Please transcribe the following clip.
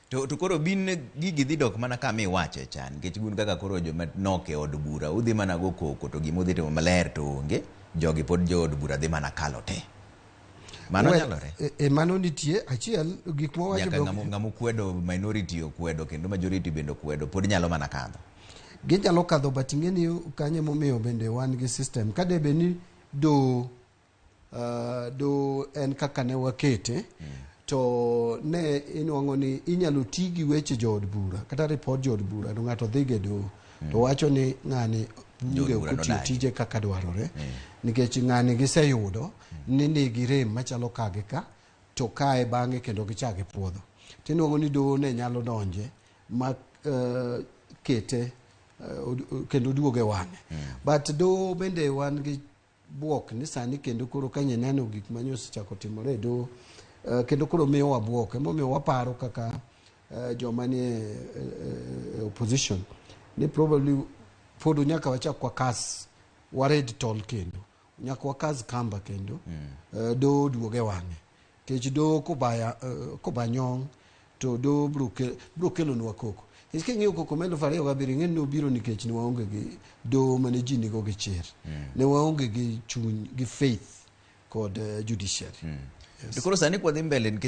To koro bin gigi dhi dok mana kama iwache cha, nikech gun kaka koro joma nok e od bura, udhi mana go koko to gima udhi timo maler to onge. Jogi pod jo od bura dhi mana kalo te. Mano Well, nyalore? E mano nitie achiel gik mwawacho. Nyaka ng'ama okwedo, minority okwedo kendo majority bende okwedo, pod nyalo mana kadho. Ginyalo kadho, but ing'e ni kanyo emomiyo bende wan gi system ka de bed ni do en kaka ne wakete, to ne inuang'o ni inyalo ti gi weche jood bura kata report jood bura to ng'ato dhi go doho to wacho ni ng'ani bunge Jood bura ok otiyo nodagi. tije kaka dwarore, nikech ng'ani giseyudo ni nigi rem machalo ka gi ka, to kae bang'e kendo gichak gipuodho, tinuang'o ni doho ne nyalo donje ma kete kendo duoge wang'e. But doho bende wan gi buok ni sani kendo koro ka nyeneno gik manye osechako timore e doho, kendo koro miyowa buok. Emomiyo waparo kaka joma nie opposition ni probably pod nyaka wachak wakas wared tol kendo nyaka wakas kamba kendo doho duoge wang'e, nikech doho koba nyong' to doho bro kelonwa koko, nikech king'iyo koko ma 2007, ing'e ni nobiro nikech ne waonge gi doho mane ji nigo gi chir, ne waonge gi chuny gi faith kod judiciary. To koro sani kwadhi mbele nikech